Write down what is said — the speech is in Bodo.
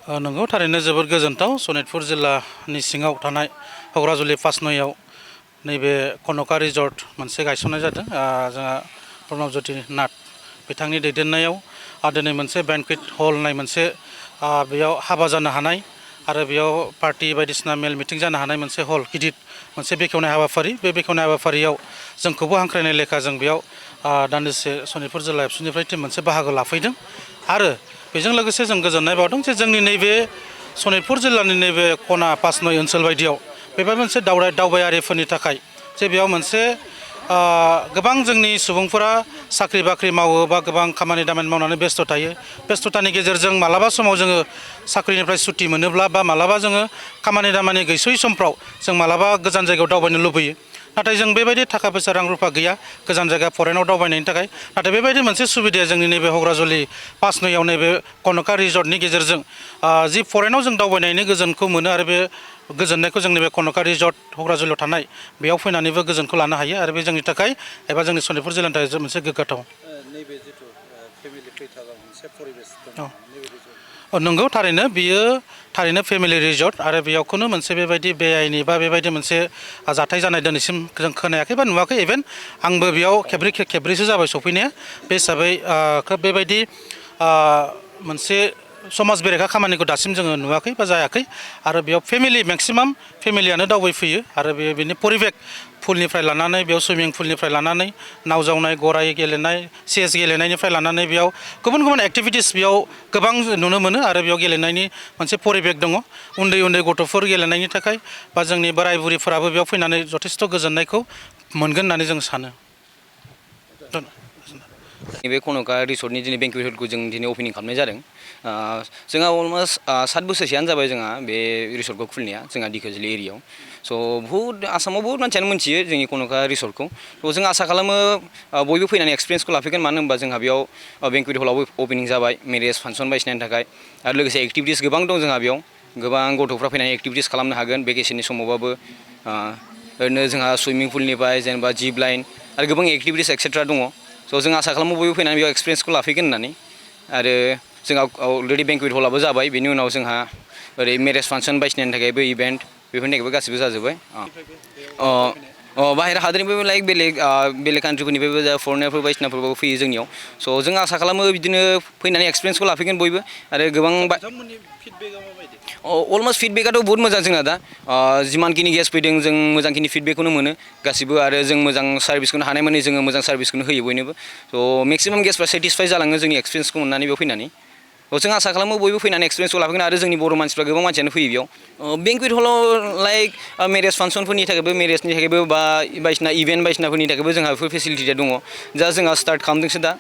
नंगौ थारैनो जोबोद गोजोनथाव सनितपुर जिल्लानि सिङाव थानाय हग्राजुलि पास नयआव नैबे कनका रिजर्ट मोनसे गायसननाय जादों जोंहा प्रणबज्योति नाथ बिथांनि दैदेननायाव दिनै मोनसे बेंकुवेट हल होननाय मोनसे बेयाव हाबा जानो हानाय आरो बेयाव पार्टी बायदिसिना मेल मिटिं जानो हानाय मोनसे हल गिदिर मोनसे बेखेवनाय हाबाफारि बे बेखेवनाय हाबाफारियाव जोंखौबो हांख्रायनाय लेखा जों बेयाव दान्दिसे सनितपुर जिल्ला एबसुनिफ्राय टिम मोनसे बाहागो लाफैदों आरो बेजों लोगोसे जों गोजोननाय बावदों जे जोंनि नैबे सनितपुर जिल्लानि नैबे खना पास नय ओनसोल बायदियाव बेबो मोनसे दावबायारिफोरनि थाखाय जे बेयाव मोनसे गोबां जोंनि सुबुंफोरा साख्रि बाख्रि मावो बा गोबां खामानि दामानि मावनानै बेस्थ' थायो बेस्थ'तानि गेजेरजों मालाबा समाव जोङो साख्रिनिफ्राय सुटि मोनोब्ला बा मालाबा जोङो खामानि दामानि गैस'यै समफ्राव जों मालाबा गोजान जायगायाव दावबायनो लुबैयो नाथाय जों बेबायदि थाखा फैसा रां रुफा गैया गोजान जायगा फरेनाव दावबायनायनि थाखाय नाथाय बेबायदि मोनसे सुबिदाया जोंनि नैबे हग्राजुलि पास नयआव नैबे कनका रिजर्टनि गेजेरजों जि फरेनाव जों दावबायनायनि गोजोनखौ मोनो आरो बे गोजोननायखौ जोंनि बे कनका रिजर्ट हग्राजुलियाव थानाय बेयाव फैनानैबो गोजोनखौ लानो हायो आरो बे जोंनि थाखाय एबा जोंनि सनितपुर जिल्लानि थाखाय मोनसे गोग्गाथाव नैबे जिथु फेमिलि फैथारग्रा मोनसे परिबेस दं नंगौ थारैनो बियो थारैनो फेमिलि रिजर्ट आरो बेयावखौनो मोनसे बेबायदि बेआइनि बा बेबायदि मोनसे जाथाय जानाय दिनैसिम जों खोनायाखै बा नुवाखै इभेन आंबो बेयाव खेबब्रैसो जाबाय सफैनाया बे हिसाबै खोब बेबायदि मोनसे समाज बेरेखा खामानिखौ दासिम जोङो नुवाखै बा जायाखै आरो बेयाव फेमिलि मेक्सिमाम फेमिलियानो दावबायफैयो आरो बेनि परिबेक पुलनिफ्राय लानानै बेयाव सुइमिं पुलनिफ्राय लानानै नाव जावनाय गराइ गेलेनाय चेस गेलेनायनिफ्राय लानानै बेयाव गुबुन गुबुन एक्टिभिटिस बेयाव गोबां नुनो मोनो आरो बेयाव गेलेनायनि मोनसे परिबेक दङ उन्दै उन्दै गथ'फोर गेलेनायनि थाखाय बा जोंनि बोराय बुरिफोराबो बेयाव फैनानै जथेस्थ' गोजोननायखौ मोनगोन होननानै जों सानो नैबे कनका रिसर्टनि दिनै बेंकुवेट हलखौ जों दिनै अपेनिं खालामनाय जादों जोंहा अलमस्ट 7 बोसोरसोआनो जाबाय जोंहा बे रिसर्टखौ खुलिनाया जोंहा दिखोजुलि एरियायाव स' आसामाव बहुत मानसियानो मोनथियो जोंनि कनका रिसर्टखौ थ' जों आसा खालामो बयबो फैनानै एक्सपिरियेन्सखौ लाफैगोन मानो होनबा जोंहा बेयाव बेंकुवेट हलावबो अपेनिं जाबाय मेरेज फांसन बायदिसिनानि थाखाय आरो लोगोसे एक्टिभिटिस गोबां दं जोंहा बेयाव गोबां गथ'फ्रा फैनानै एक्टिभिटिस खालामनो हागोन भेकेसननि समावबाबो ओरैनो जोंहा सुइमिं पुलनिफ्राय जेनेबा जिप लाइन आरो गोबां एक्टिभिटिस एक्सेट्रा दङ स' जों आसा खालामो बयबो फैनानै बेयाव एक्सपिरियेन्सखौ लाफैगोन होननानै आरो जोंहा अलरेडि बेंकुवेट हलाबो जाबाय बेनि उनाव जोंहा ओरै मेरेज फांसन बायदिसिनानि थाखायबो इभेन्ट बेफोरनि थाखायबो गासिबो जाजोब्बाय बाहेरा हादरनिफ्रायबो लाइक बेलेग कान्ट्रिफोरनिफ्रायबो जा फरेनारफोर बायदिसिनाफोरबो फैयो जोंनियाव स' जों आसा खालामो बिदिनो फैनानै एक्सपिरियेन्सखौ लाफैगोन बयबो आरो गोबां अलमस्ट फिडबेकआथ' बहुत मोजां जोंना दा जिमानखिनि गेस्ट फैदों जों मोजांखिनि फिडबेकखौनो मोनो गासिबो आरो जों मोजां सार्भिसखौनो हानाय माने जोङो मोजां सार्भिसखौनो होयो बयनोबो स' मेक्सिमाम गेस्टफ्रा सेटिसफाइ जालाङो जोंनि एक्सपिरियेन्सखौ मोननानै बेयाव फैनानै जों आसा खालामो बयबो फैनानै एक्सपिरियेन्सखौ लाफैगोन आरो जोंनि बर' मानसिफ्रा गोबां मानसियानो फैयो बेयाव बेंकुवेट हलाव लाइक मेरेज फांसनफोरनि थाखायबो मेरेजनि थाखायबो बा बायदिसिना इभेन्ट बायदिसिनाफोरनि थाखायबो जोंहा बेफोर फेसिलिटिया दङ जा जोंहा स्टार्ट खालामदोंसो दा